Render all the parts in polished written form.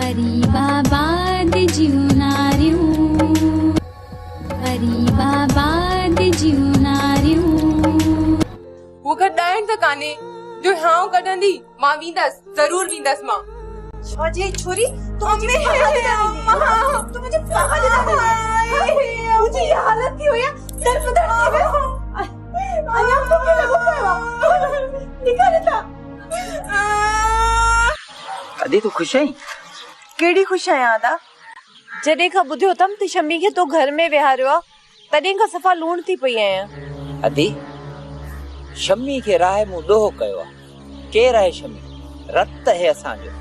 غريب آباد جون ناريون غريب آباد جون ناريون. هوء گهٽ ڏائڻ ته ڪانهي جو هيانء ڪڍندي. مان ويندس، ضرور ويندس مان. ڇا جي ڇوري تون منهنجي پاڳل ڏانهن ويندين؟ تون منهنجي پاڳل ڏانهن ويندين؟ منهنجي اها حالت ٿي وئي آهي، درپدر ٿي ويو اڃا به توکي لڳو پيو آهي. نڪر هتان. ادي تون خوش آهين؟ ڪهڙي خوش آهيان ادا، جڏهن کان ٻڌيو اٿم ته شمي کي تو گهر ۾ ويهاريو آهي، تڏهن کان صفا لوڻ ٿي پئي آهيان. ادي، شمي کي راهي مون ڏوهه ڪيو آهي. ڪير آهي شمي؟ رت آهي اسان جو.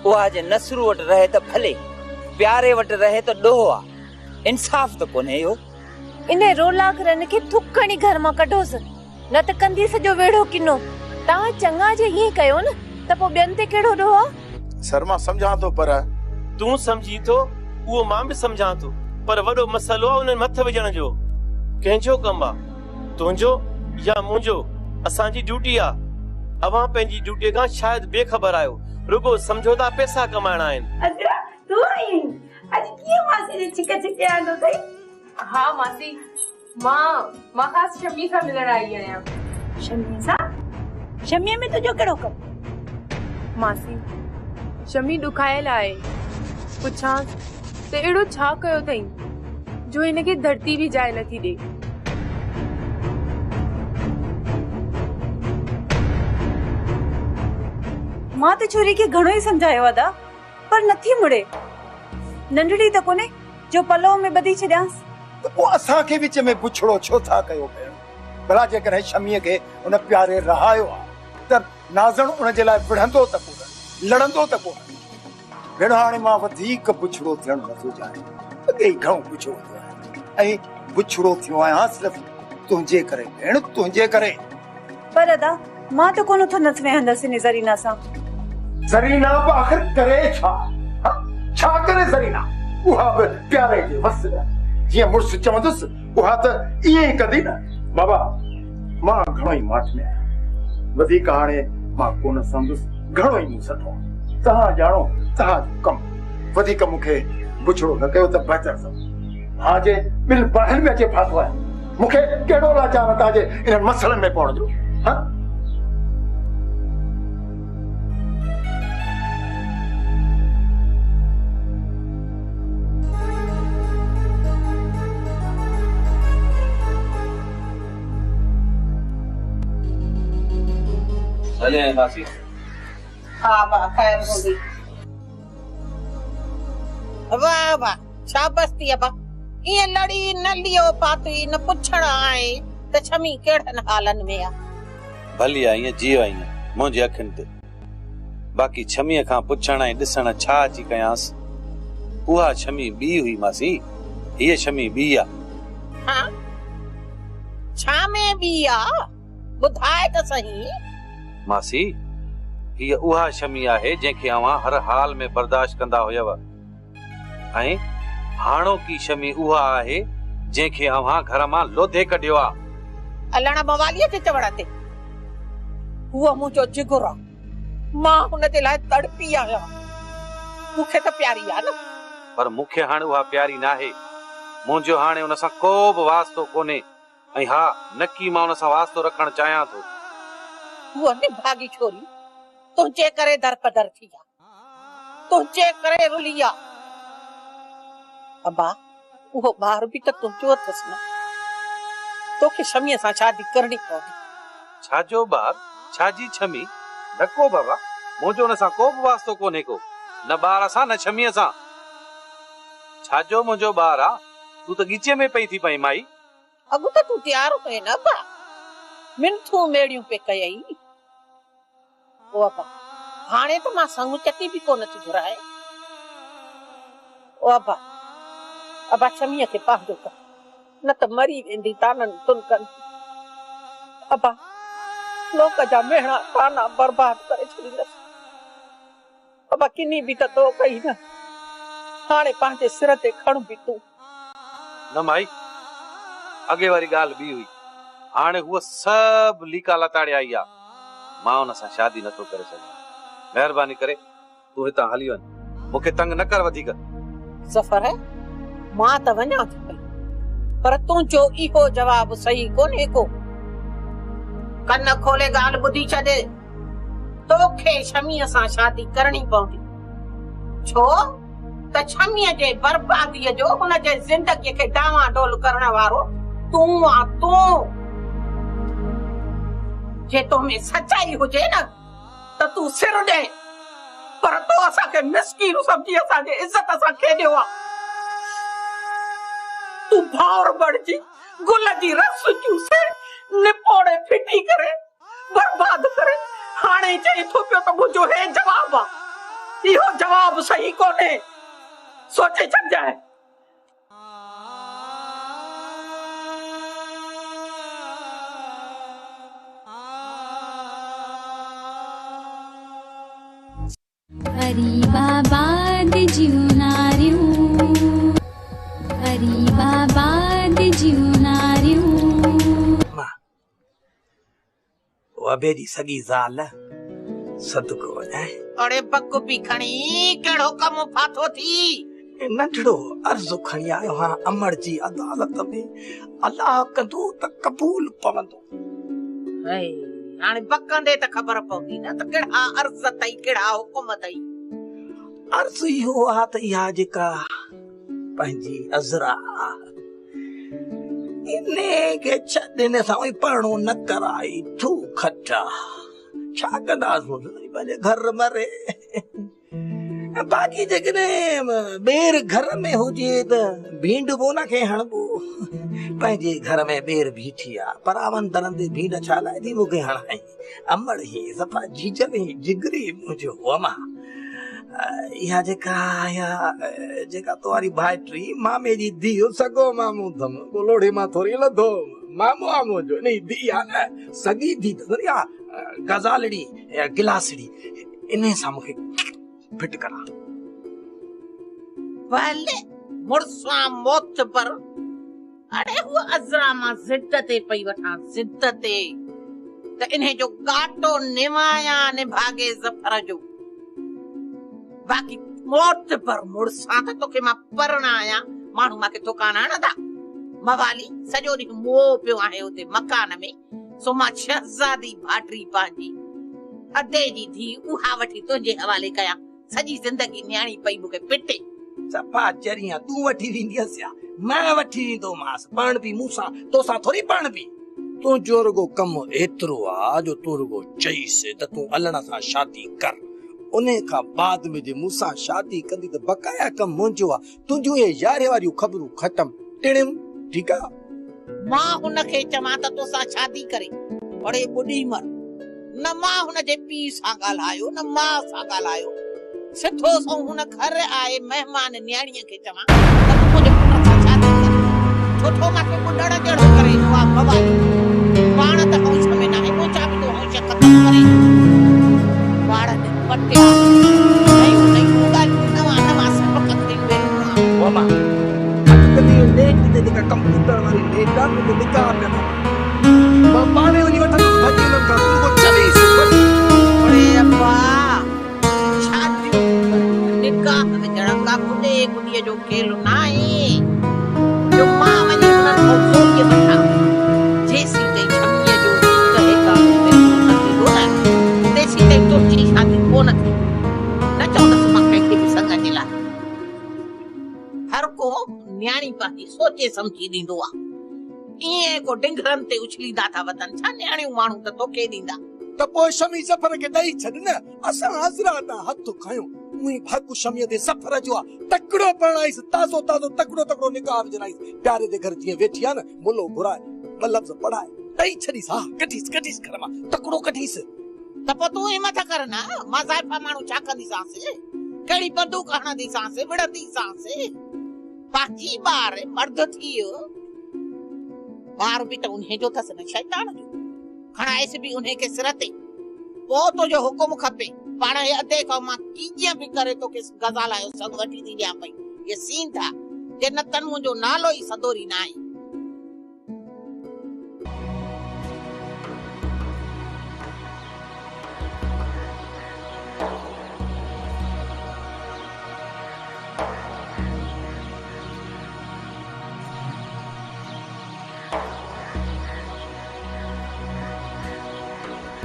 اها جي نصرو وٽ رهي ته ڀلي، پياري وٽ رهي ته ڏوهه آهي. انصاف ته ڪونهي اهو. انهيء رولاڪ رن کي ٿڪ هڻي گهر مان ڪڍوس، نه ته ڪندي سڄو ويڙهو ڪنو. توهان چڱا جي ائين ڪيو نه ته پوء ٻين تي ڪهڙو ڏوهه آ؟ سر مان سمجهان ٿو پر. تون سمجهين ٿو اهو مان به سمجهان ٿو پر وڏو مسئلو آ انهن مٿ وجهڻ جو. ڪنهن جو ڪم آ؟ تنهنجو يا منهنجو؟ اسان جي ڊيوٽي آ. اوهان پنهنجي ڊيوٽيء کان شايد بي خبر آهيو. رڳو سمجهو ٿا پئسا ڪمائڻا آهن. عذرا تون آئي آهين؟ اڄ ڪيئن ماسي جي ڇڪ ڇڪي آندو اٿئي؟ ها ماسي، مان مان خاص شمي سان ملڻ آئي آهيان. شميء سان؟ شميء ۾ تنهنجو ڪهڙو ڪم؟ ماسي، شمي ڏکايل آهي. پڇانس ته اهڙو ڇا ڪيو اٿئي جو هن کي ڌرتي به جاء نٿي ڏي. مان ته ڇوري کي گهڻو ئي سمجهايو ادا، پر نٿي مڙي. ننڍڙي ته ڪونهي جو پلئه ۾ ٻڌي ڇڏيانس. ته پوء اسان کي وچ ۾ بڇڙو ڇو ٿا ڪيو ڀيڻ؟ ڀلا جيڪڏهن شميء کي ان پياري رهايو آ ته نازڻ ان جي لاء وڙهندو ته ڪونه، لڙندو ته ڪونه. ڀيڻ هاڻي مان وڌيڪ بڇڙو ٿيڻ نٿو چاهيان. اڳي ئي گهڻو بڇڙو ٿيو آهيان ۽ بڇڙو ٿيو آهيان صرف تنهنجي ڪري ڀيڻ، تنهنجي ڪري. پر ادا مان ته ڪونه اٿندس ويهندس انهي زرينا سان. زرينا به آخر ڪري ڇا؟ ها ڇا ڪري زرينا؟ اها به پياري جي وس ۾ آهي. جيئن مڙس چوندس اها ته ائين ئي ڪندي نه. بابا مان گهڻو ئي ماٺ ۾ آهيان. وڌيڪ هاڻي مان ڪونه سهندس. گهڻو ئي مون سٺو آهي. توهان ڄاڻو توهان جو ڪم. وڌيڪ مون کي بڇڙو نه ڪيو ته بهتر اٿو. مان جي ٻن باهين ۾ اچي ڦاٿو آهيان. مون کي ڪهڙو لاچار آهي توهان جي انهن مسئلن ۾ پوڻ جو، ها؟ ڀلي آئين ماسي. ها ڀا خير هوندي. واه واه شابس ٿي ابا ائين لڙي نه ليئو پاتوئي نه پڇڻ آئين ته ڇمي ڪهڙن حالن ۾ آ. ڀلي آئين جيء آئين منهنجي اکين تي باقي ڇميء کان پڇڻ ۽ ڏسڻ ڇا اچي ڪيانس اها ڇمي ٻي هئي ماسي هيء ڇمي ٻي آ. ها ڇا ۾ ٻي آ ٻڌاء ته سهي. ماسي هيء اها شمي آهي جنهن کي اوهان هر حال ۾ برداشت ڪندا هيؤ ۽ هاڻوڪي شمي اها آهي جنهن کي اوهان گهر مان لوڌي ڪڍيو آ. علڻ مواليء جي چوڻ تي هوء منهنجو جگر آ. مان هن جي لاء تڙپي آهيان. مون کي ته پياري آ نه. پر مون کي هاڻ اها پياري ناهي. منهنجو هاڻي ان سان ڪو به واسطو ڪونهي. ۽ ها، نڪي مان ان سان واسطو رکڻ چاهيان ٿو. هوء نڀاڳي ڇوري تنهنجي ڪري درپدر ٿي آ، تنهنجي ڪري رلي آ. ابا، اهو ٻار به ته تنهنجو اٿس نه. توکي شميء سان شادي ڪرڻي پوندي. ڇا جو ٻار؟ ڇا جي ڇمي؟ نه ڪو بابا، منهنجو ان سان ڪو به واسطو ڪونهي ڪو، نه ٻار سان نه ڇميء سان. ڇا جو منهنجو ٻار آ؟ تون ته ڳچيء ۾ پئي ٿي پئين مائي. اڳ ته تون تيار هئين نه ابا، منٿون ميڙيون پئي ڪيئي. او ابا، هاڻي ته مان سڱ چٽي به ڪونه ٿي گهرائي. او ابا، ابا شميء کي پنهنجو ڪر، نه ته مري ويندي طعنن تنڪن. ابا، لوڪ جا مهڻا طعنا برباد ڪري ڇڏيندس. ابا ڪني به ته تو ڪئي نه، هاڻي پنهنجي سر تي کڻ به تون. نه مائي، اڳي واري ڳالهه ٻي هئي، هاڻي هوء سڀ ليڪا لتاڙي آئي آ، مان ان سان شادي نٿو ڪري سگهان، مهرباني ڪري تون هتان هلي وڃ. مون کي تنگ نه ڪر وڌيڪ. ظفر، مان ته وڃان ٿي پئي، پر تنهنجو اهو جواب صحيح ڪونهي ڪو. ڪن کولي ڳالهه ٻڌي ڇڏ، توکي شميء سان شادي ڪرڻي پوندي. ڇو ته شميء جي برباديء جو هن جي زندگيء کي ڊانوان ڊول ڪرڻ وارو تون آن، تون. جي تو ۾ سچائي هجي نه ته تون سر ڏئين، پر تو اسان کي مسڪين سمجهي اسان جي عزت سان کيڏيو آ. تون ڀانور بڻجي گل جي رس چوسي نپوڙي ڦٽي ڪري برباد ڪري هاڻي چئين ٿو پيو ته منهنجو هي جواب آ. اهو جواب صحيح ڪونهي. سوچي ڇڏجانء. غريب آباد جون ناريون غريب آباد جون ناريون. مان او ابي جي سڳي زال صدقو وڃانء. اڙي بڪ پي کڻي ڪهڙو ڪم ڦاٿو ٿي. ننڍڙو عرض کڻي آيو هان امڙ جي عدالت ۾ الله ڪندو ته قبول پوندو. هي هاڻي بڪندي ته خبر پوندي نه ته ڪهڙا عرض اٿئي ڪهڙا حڪم اٿئي. عرض اهو آ ته اها جيڪا پنهنجي عذرا آ انهي کي ڇڏ ان سان ائين پرڻو نه ڪرائي ٿو کٽ آ ڇا ڪنداسون پنهنجي گهر مري. باقي جيڪڏهن ٻير گهر ۾ هجي ته ڀينڊ به ان کي هڻبو. پنهنجي گهر ۾ ٻير بيٺي آ، پراون درن تي ڀينڊ ڇا لاء ٿي مون کي هڻائين. امڙ هي صفا جيجل هي جگري منهنجو اما. اها جيڪا اها جيڪا تو واري ڀائٽي مامي جي ڌيء سڳو مامو اٿم، ڪو لوڙهي مان ٿوري لڌو مامو آ منهنجو. انهي ڌيء آ نه سڳي ڌيء اٿس نه اها غزالڙي گلاسڙي. انهيء سان مون کي ڦٽ ڪرا. ڀلي مڙسان معتبر، اڙي هوء عذرا مان ضد تي پئي وٺان، ضد تي ته انهيء جو ڳاٽو نوايان نڀاڳي ظفر جو. باقي معتبر مڙسان ته توکي مان پرڻايان، ماڻهو مان کي ٿڪان هڻندا. موالي، سڄو ڏينهن موئو پيو آهين اتي مڪان ۾. سو مان شهزادي ڀاٽري پنهنجي ادي جي ڌيء اها وٺي تنهنجي حوالي ڪيان، سڄي زندگي نياڻي پئي مون کي پٽي. صفا چريان، تون وٺي ويندينس يا مان وٺي ويندومانس، پرڻبي مون سان، توسان ٿوري پرڻبي. تنهنجو رڳو ڪم ايترو آ جو تون رڳو چئيس ته تون علڻ سان شادي ڪر، انهي کان بعد ۾ جي مون سان شادي ڪندي ته بقايا ڪم منهنجو آ، تنهنجون اهي يارهين واريون خبرون ختم، ٽڻيم، ٺيڪ آ. مان هن کي چوان ته توسان شادي ڪري، اڙي ٻڏي مر. نه مان هن جي پيء سان ڳالهايو نه ماء سان ڳالهايو. سڌو سنئون هن گهر آئي مهمان نياڻيء کي چوان ته تون منهنجي پٽ سان شادي ڪر. ڇو ٿو مان کي ٻڏڻ جهڙو ڪرين اها موالي. پاڻ ته هوش ۾ ناهي منهنجا به تون هوش ختم ڪرين. واڙن پٽيا نيون نيون ڳالهيون نوان نوان سبق کڻي ويٺو آن. ماما اڄڪلهه اهو نيٽ تي جيڪا ڪمپيوٽر واري نيٽ آ ان تي نڪاح پيا ٿا ٿين. مان پاڻهي وڃي وٺندس ڀڄي انهن کان تون رڳو چويس بس. اڙي ابا شاديون ڪرڻ نڪاح وجهڻ ڪا گڏي گڏيء جو کيل ناهي جو مان وڃي انهن کان زوريء وٺان. جيسين تائين شميء جو هڪ هيڪاندو فيصلو نه ٿيندو نه، تيسين تائين تنهنجي شادي ڪونه ٿيندي. نه چوندس مان ڪنهن کي به سڱ جي لاء. هر ڪو نياڻي پنهنجي سوچي سمجهي ڏيندو آ. ائين ڪو ڊنگهرن تي اڇليندا ٿا وتن ڇا نياڻيون ماڻهو ته توکي ڏيندا. ته پوء شمي ظفر کي ڏئي ڇڏ نه. اسان عذرا تان هٿ کنيو. اونهي ڀڳ شميء تي ظفر جو آ. تڪڙو پرڻائيس، تازو تازو تڪڙو تڪڙو نڪاح وجهرائيس. پياري جي گهر جيئن ويٺي آ نه، ملو گهرائي، ٻه لفظ پڙهائي، ڏئي ڇڏيس. ها، ڪڍيس، ڪڍيس گهر مان، تڪڙو ڪڍيس. ته پوء تون همٿ ڪر نه، مان زائفا ماڻهو ڇا ڪنديسانس؟ ڪهڙي بندوق هڻنديسانس، وڙهنديسانس؟ پنهنجي ٻار مرد ٿي ويو. ٻار به ته انهيء جو اٿس نه شيطان جو. کڻائيس به انهيء کي سر تي. پوء تنهنجو حڪم کپي. پاڻ هي ادي کان مان ڪيئن به ڪري توکي غزالا جو سڱ وٺي ٿي ڏيان پئي. هيء سينڌ آ، جي نه تن منهنجو نالو ئي سدوري ناهي.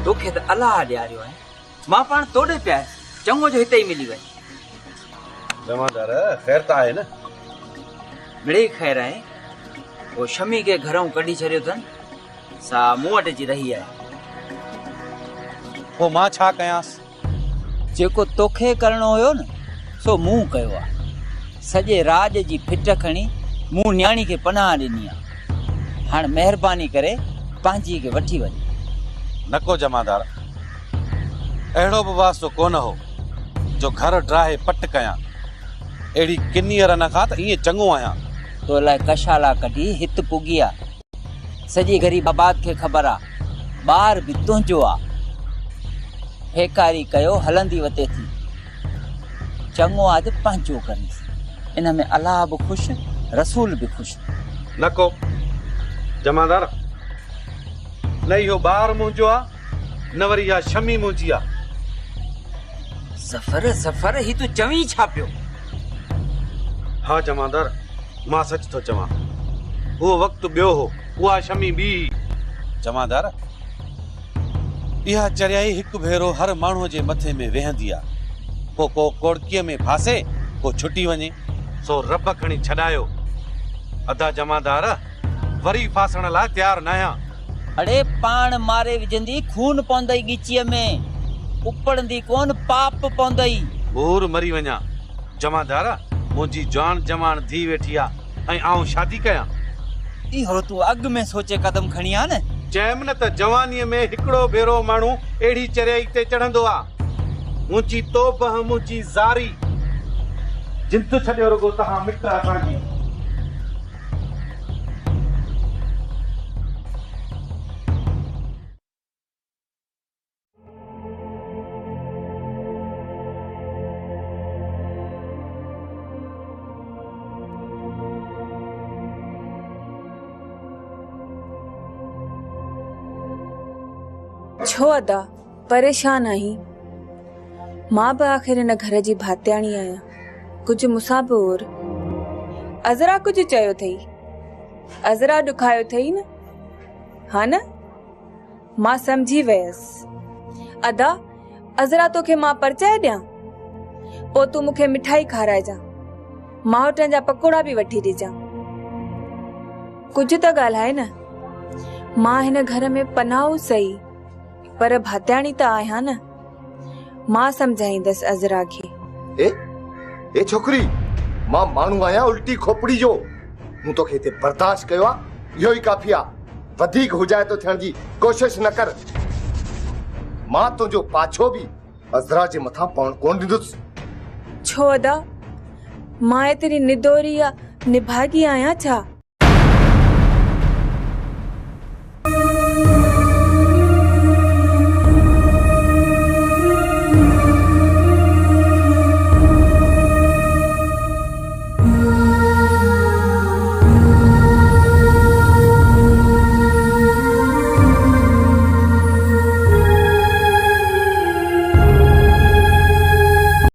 توکي ته الله ڏياريو آهي. مان پاڻ توڏي پيا آيس، چڱو جو هتي ئي ملي وئين. جمعدار، خير ته آهي نه؟ مڙئي خير آهي. پوء شمي کي گهرئون ڪڍي ڇڏيو اٿن، سا مون وٽ اچي رهي آهي. پوء مان ڇا ڪيانس؟ جيڪو توکي ڪرڻو هيو نه، سو مون ڪيو آهي. سڄي راڄ جي ڦٽ کڻي مون نياڻي کي پناهه ڏني آهي. هاڻ مهرباني ڪري پنهنجي کي وٺي وڃ. نڪو جمعدار، اهڙو به واسطو ڪونه هو جو گهر ڊاهي پٽ ڪيان. اهڙي ڪنيء رن کان ته ائين چڱو آهيان. تو لاء ڪشالا ڪڍي هت پڳي آ. سڄي غريب آباد کي خبر آ. ٻار به تنهنجو آ. ڦيڪاري ڪيو هلندي وتي ٿي. چڱو آ ته پنهنجو ڪرينس. ان ۾ الله به خوش، رسول به خوش. نڪو جمعدار، نه اهو ٻار منهنجو آ، نه وري اها شمي منهنجي آ. ظفر، ظفر، هي تون چوين ڇا پيو؟ ها جمعدار، مان سچ ٿو چوان. اهو وقت ٻيو هو، اها شمي ٻي هئي. جمعدار، اها چريائي هڪ ڀيرو هر ماڻهوء جي مٿي ۾ ويهندي آ. پوء ڪو ڪوڙڪيء ۾ ڦاسي، ڪو ڇٽي وڃي. سو رب کڻي ڇڏايو. ادا جمعدار، وري ڦاسڻ لاء تيار ناهيان. اڙي پاڻ ماري وجهندي، خون پوندئي ڳچيء ۾، اپڙندي ڪونه پاپ پوندئي. ڀور مري وڃان. جمعدار، منهنجي جان جواڻ ڌيء ويٺي آ ۽ آئون شادي ڪيان؟ اهو تون اڳ ۾ سوچي قدم کڻي ها نه. چيم نه ته جوانيء ۾ هڪڙو ڀيرو ماڻهو اهڙي چريائي تي چڙهندو آ. منهنجي توبهه منهنجي زاري. جند ڇڏيو رڳو تهان مٽ اسان جي. ڇو ادا پريشان آهين؟ مان به آخر هن گهر جي ڀاتياڻي آهيان، ڪجهه مون سان به اور. عذرا ڪجهه چيو اٿئي؟ عذرا ڏکايو اٿئي نه؟ ها نه؟ مان سمجهي ويس. ادا عذرا توکي مان پرچائي ڏيان؟ پوء تون مون کي مٺائي کارائجان. ماهوٽن جا پڪوڙا به وٺي ڏجان. ڪجهه ته ڳالهاء نه. مان هن گهر ۾ پناهه سهي پر ڀاتياڻي ته آهيان نه. مان سمجهائيندس عذرا کي. اي اي ڇوڪري مان ماڻهو آهيان الٽي کوپڙي جو. مون توکي هتي برداشت ڪيو آ اهو ئي ڪافي آ. وڌيڪ حجائتو ٿيڻ جي ڪوشش نه ڪر. مان تنهنجو پاڇو به عذرا جي مٿان پوڻ ڪونه ڏيندس. ڇو ادا مان ايتري ندوري يا نڀاڳي آهيان ڇا؟